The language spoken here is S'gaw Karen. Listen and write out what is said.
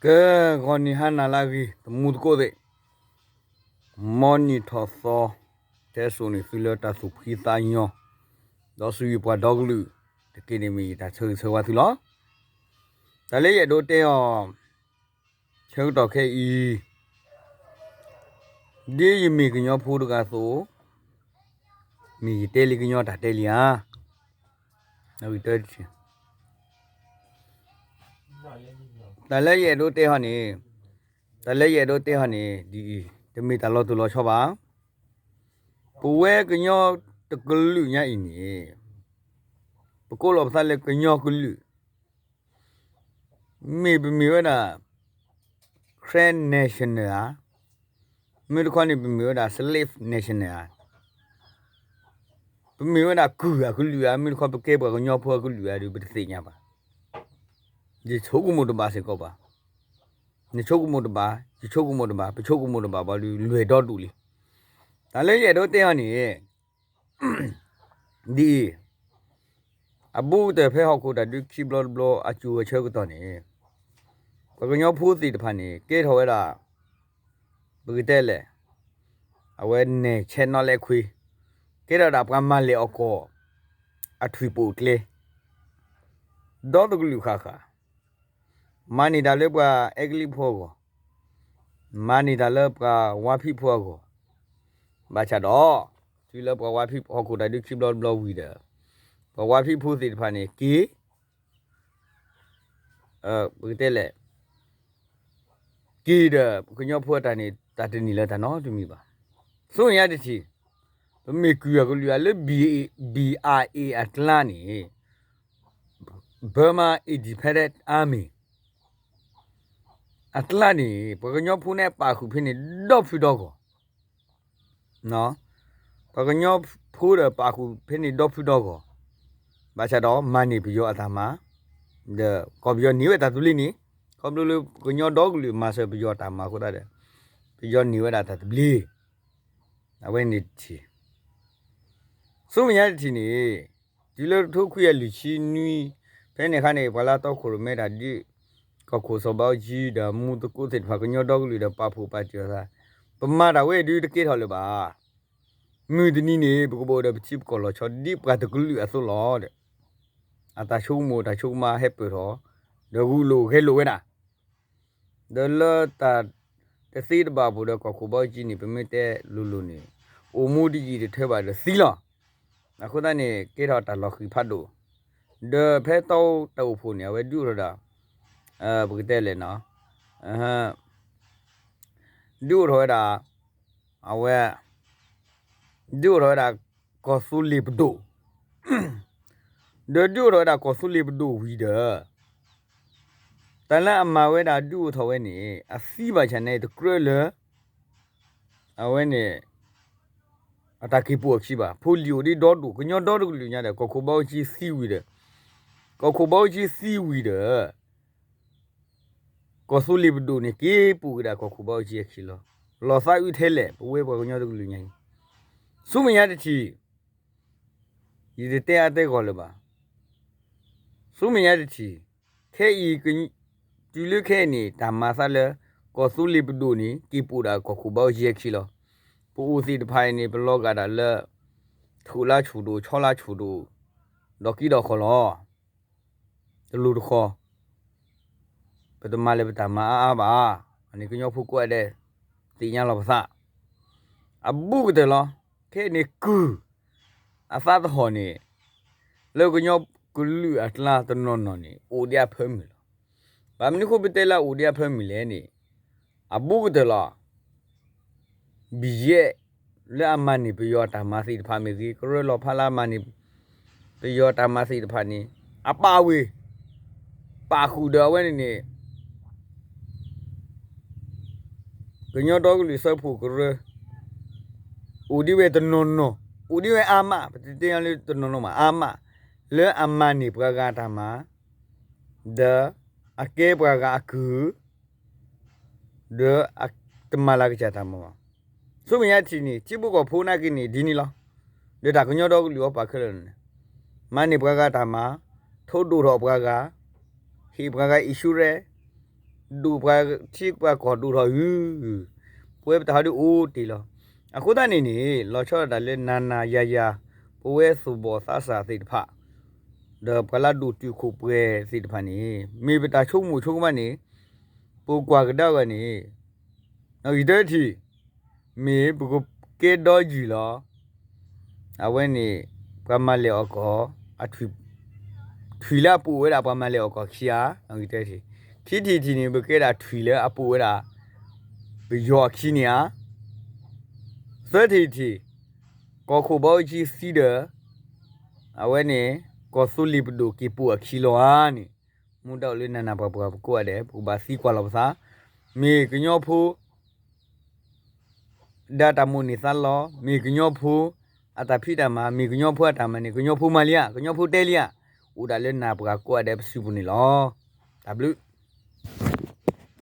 ကဲ, ဂီၤနံၤဟါနၤလၢအဂ့ၤ တမူသကိးသ့ၣ်, မ်နံၣ်ထီၣ်သီ ထဲစိာ်န့ၢ်သုလၢတၢ်သူၣ်ဖှံသးညီ, ဒီးစူၢ်ယပှၤဒီကလုာ် တက့ၢ်န့ၣ်မ့ၢ်ယတၢ်ဆၢဂ့ၤဆၢဝါသုလီၤ. တၢ်လၢယအဲၣ်ဒိးတဲအီၤ ဆၢကတီၢ်ခဲအံၤ ဒ်ယမ့ၢ်ကညီဖိတဂၤအသိး, မ့ၢ်ယတဲလံကညီတၢ်တဲလံဧါ. တၢ်လၢယအဲၣ်ဒိးတဲဟီန့ၣ်, တၢ်လၢယအဲၣ်ဒိးတဲဟီန့ၣ် ဒ်အံၤ, တမ့ၢ်တၢ်လီၤတိၢ်လီၤဆီဘၣ်. ပဝဲကညီတကလုာ်ညါအံၤန့ၣ် ပကိးလီၤပသးလၢကညီကလုာ် မ့ၢ်ပမ့ၢ်ဝဲဒၣ် Karen national ဧါ, မ့ၢ်တခီန့ၣ် ပမ့ၢ်ဝဲဒၣ် slave national ဧါ, ပမ့ၢ်ဝဲဒၣ်ကုၢ်အကလုာ်ဧါ, မ့ၢ်တခီပကဲပှၤကညီဖိအကလုာ်ဧါဒီး ပတသ့ၣ်ညါဘၣ်. ယဆိကမိၣ်တဘၣ်စ့ၢ်ကီးဘၣ်, နဆိကမိၣ်တဘၣ်, ယဆိကမိၣ်တဘၣ်, ပဆိကမိၣ်တဘၣ်ဘၣ်ဒီး လွဲၢ်ဒီဒူၣ်လံ. တၢ်လၢယအဲၣ်ဒိးတဲအီၤန့ၣ် ဒ်အံၤ, အဘူးကတၢၢ်ဖဲဟီၣ်ခိၣ်တၢ်ဒုးခံဘျီတဘျီအစိၤအဆၢကတီၢ်န့ၣ်, ပှၤကညီဖိသ့ၣ်တဖၣ်န့ၣ် ကဲထီၣ်ဝဲဒၣ် ပကတဲလဲၣ်, အဝဲနဲၣ်ဆဲးနီၣ်လဲးခွ့, ကဲထီၣ်ဒၣ်ပှၤမၤလဲၢ်အီၣ်ကီၢ် အထွံၣ်ပိာ်ကျဲ ဒီတကလုာ်ဃၣ်ဃၣ်, မၤန့ၢ်တၢ်လၢပှၤအဲကလံးဖိအဂီၢ်, မၤန့ၢ်တၢ်လၢပှၤဝါဖံးဖိအဂီၢ်, ဘၣ်ဆၣ်ဒီး တုၤလၢပှၤဝါဖံးဟီၣ်ခိၣ်တၢ်ဒုးခံဘျီတဘျီဝံၤဒီး ပှၤဝါဖံးဖိသ့ၣ်တဖၣ်န့ၣ် က့ၤ ပကတဲလဲၣ်, က့ၤဒီးပကညီဖိအတၢ်န့ၣ် တၢ်တန့ၢ်လၢတၢ်နီတမံၤဘၣ်. ဆူမဲာ်ညါတထံၣ်, ပမ့ၢ်ကုၢ်အကလုာ်အလၢ ဘံၣ်အ့ၣ် အကျါန့ၣ်, Burma Independent Army အကျါန့ၣ် ပှၤကညီဖိန့ၣ်ပာ်ဃုာ်ဖဲန့ၣ်ဒီဖုဒီဂီၢ် ပှၤကညီဖိဒီးပာ်ဃုာ်ဖဲန့ၣ်ဒီဖုဒီဂီၢ်, ဘၣ်ဆၣ်ဒီးမၤန့ၢ်ပယီၤအတၢ်မၤ, ဒီးကီၢ်ပယီၤန့ၢ်ဝဲတၢ်သဘျ့န့ၣ်, ခီဖျိလၢပကညီဒီကလုာ်မၤစၢၤပယီၤတၢ်မၤအဃိသတးဒီး ပယီၤန့ၢ်ဝဲဒၣ်တၢ်သဘျ့, အဝဲန့ၣ်တထံၣ် ဆူမဲာ်ညါတထံၣ်န့ၣ်, တုၤလၢတထိခွံကယၤလွံၢ်ဆံနွံ, ဖဲန့ၣ်အခါန့ၣ် ပှၤလၢတီခိၣ်ရိၣ်မဲတၢ်ဒုး, ကီၢ်ခိၣ်စီၤဘးအူကၠံဒီးမူသကိးသ့ၣ်တဖၣ် ကညီဒီကလုာ်ဒီးပာ်ဖှိၣ်ပာ်တံၢ်အသး, ပမၤတၢ်ဝဲအံၤဒုးတကဲထီၣ်လၢၤဘၣ်. မုၢ်တနံၤန့ၣ် ပကဘၣ်အိၣ်ဒီးပထံပကီၢ်လီၤဆီ ဒ်ပှၤတကလုာ်အသိးလီၤဒီး အတၢ်ဆိကမိၣ်တၢ်ဆိကမးဟဲပၢၢ်ထီၣ်, ဒီးဂုာ်လိာ်ဂဲၤလိာ်ဝဲဒၣ် ဒီးလၢတၢ်တသ့တဘၣ်အပူၤဒီး ကီၢ်ခိၣ်ဘးအူကၠံန့ၣ် ပမ့ၢ်တဲလိၤလိၤန့ၣ် အိၣ်မူတယံာ်တထၢဘၣ်ဒီးသံလီၤ. အဃိသတးန့ၣ် ကဲထီၣ်တၢ်လီၤဃံၤဖးဒိၣ်, ဒီးဖဲတီအူတၢ်အိၣ်ဖှိၣ်န့ၣ် အဝဲဒုးအိၣ်ထီၣ်ဝဲဒၣ်, ပကတဲလဲၣ်နီၤ, ဒုးအိၣ်ထီၣ်ဝဲဒၣ်, အဝဲ ဒုးအိၣ်ထီၣ်ဝဲဒၣ် ကီၢ်သူလ့ၤပဒိၣ် ဒီးဒုးအိၣ်ထီၣ်ဝဲဒၣ်ကီၢ်သူလ့ၤပဒိၣ်ဝံၤဒီး တၢ်လၢအမၤဝဲဒၣ်ဒုးအိၣ်ထီၣ်ဝဲန့ၣ် အသံဘၣ်ဆၣ်န့ၣ် တကြၢးလၢ အဝဲန့ၣ် အတၢ်က့ၤပိာ်အခံဘၣ်. ဖိလံၤအိၣ်ဒံးဒီဒိၣ် ကညီဒီတကလုာ်ညါဒီး ကီၢ်ခိၣ်ဘးအူကၠံသံဝံၤဒီး ကီၢ်ခိၣ်ဘးအူကၠံသံဝံၤဒီး ကီၢ်သူလ့ၤပဒိၣ်န့ၣ် က့ၤပိာ်က့ၤဒၣ်ကီၢ်ခိၣ်ဘးအူကၠံအခံလီၤ. လီၤသးအုးထဲလဲၣ် ပဝဲပှၤကညီတကလုာ်ညါအံၤ, ဆူမဲာ်ညါတထံၣ် ယတတဲအါတဲဂီၢ်လၢၤဘၣ်. ဆူမဲာ်ညါတထံၣ် ခဲအံၤ တုၤလၢခဲအံၤန့ၣ် တၢ်မၤသးလၢ ကီၢ်သူလ့ၤပဒိၣ်န့ၣ် က့ၤပိာ်ဒၣ်ကီၢ်ခိၣ်ဘးအူကၠံအခံလီၤ. ပအိၣ်သ့ၣ်တဖၣ်အံၤန့ၣ် ပလီၤဂာ်ဒၣ်လၢ ထိၣ်လါဆူၣ်ဒိၣ် ဆီလါဆူၣ်ဒိၣ် ဒီးက့ဒီးဃီလီၤ. တလိၤတဃီ ပတမၤလၢၤပတၢ်မၤအါအါဘၣ်. အန့ၣ်ကညီဖိကိးဂၤဒဲး သ့ၣ်ညါလီၤပသး အဘူးကတၢၢ်လီၤ. ခဲအံၤန့ၣ်ကုၢ် အသးသဟီၣ်န့ၣ် လၢကညီကလုာ်အကျါတနီၤနီၤန့ၣ် အိၣ်ဒံးအဖၢမုၢ်လီၤ. ဘၣ်မနုၤဃိပတဲလၢအအိၣ်ဒံးအဖၢမုၢ်လဲၣ်န့ၣ် အဘူးကတၢၢ်လီၤ. ဘံၣ်ယဲၢ် လၢအမၤန့ၢ်ပယီၤတၢ်မၤသ့ၣ်တဖၣ်မ့ၢ်ဂ့ၤ, ကရၢလီၤဖးလၢအမၤန့ၢ် ပယီၤတၢ်မၤသ့ၣ်တဖၣ်န့ၣ် အပာ်ဝ့ၤ ပာ်ဃုာ်ဒီးအဝဲန့ၣ်န့ၣ် ကညီဒီကလုာ်စၢဖှိၣ်ကရၢ အိၣ်ဒံးဝဲတနီၤနီၤ, အိၣ်ဒံးဝဲအါမး, ပတတဲလၢတနီၤနီၤမး အါမး, လၢအမၤန့ၢ်ပှၤဂၤတၢ်မၤ, ဒီးအကဲပှၤဂၤအကုၢ် ဒီးအတမၤလၤကစၢ်တၢ်မၤဘၣ်. ဆူမဲာ်ညါတထံၣ်န့ၣ် ထံဖိကီၢ်ဖိနာ်က့န့ၣ် ဒ်န့ၣ်လီၤ. ဒီးတၢ်ကညီဒီကလုာ်အီၤပာ်ခဲလၢာ်န့ၣ် မၤန့ၢ်ပှၤဂၤတၢ်မၤ, ထိးဒိၣ်ထီၣ်ပှၤဂၤ, ဟ့ၣ်ပှၤဂၤ insurance, ဒိၣ်ပှၤထံပှၤကီၢ်ဒိၣ်ထီၣ်ဧၢ, ပဝဲပတၢ်ဟီဒုးအိၣ်တ့ၢ်လီၤ. အဃိသတးန့ၣ်န့ၣ် လီၤဆီဒၣ်တၢ်လၢနၤနၤယၤယၤ ပဝဲသူၣ်ဘီၣ်သးစၢ်သ့ၣ်တဖၣ် ဒီးပှၤလၢဒိၣ်တုာ်ခိၣ်ပှဲၤသ့ၣ်တဖၣ်န့ၣ် မ့ၢ်ပတၢ်ဆိကမိၣ်ဆိကမးန့ၣ် ပကွၢ်ကဒါဝဲန့ၣ် နီၣ်ဂံၢ်တၢထံၣ် မ့ၢ်ပကကဲဒီယုၢ်လီၤ. အဝဲန့ၣ် ပှၤမၤလဲၢ်အီၣ်ကီၢ် ထွံၣ်လၢအပိာ်ဝဲဒၣ်ပှၤမၤလဲၢ်အီၣ်ကီၢ်ခံဧါ, နီၣ်ဂံၢ်တၢထံၣ်, ခံထံၣ်တထံၣ်န့ၣ် ပကဲဒၣ်ထွံၣ်လၢအပိာ်ဝဲဒၣ် ပယီၤအခံန့ၣ်ဧါ, သၢထံၣ်တထံၣ် ကီၢ်ခိၣ်ဘီအူကၠံသံဒီး အဝဲန့ၣ် ကီၢ်သူလ့ၤပဒိၣ်က့ၤပိာ်အခံလီၤဧါန့ၣ် မူဒါအိၣ်လၢနၤနၤပှၤပှၤပကိးဂၤဒဲး ပကဘၣ်သံကွၢ်လီၤပသး, မ့ၢ်ကညီဖိ ဒၣ်တၢ်မိၣ်န့ၢ်သးလီ, မ့ၢ်ကညီဖိ အတၢ်ဖံးတၢ်မၤ, မ့ၢ်ကညီဖိအတၢ်မၤန့ၣ် ကညီဖိမၤလံဧါ, ကညီဖိတဲလံဧါ, အိၣ်ဒၣ်လၢနၤပှၤကိးဂၤဒဲးပစုပူၤန့ၣ်လီၤ. တၢ်ဘျုး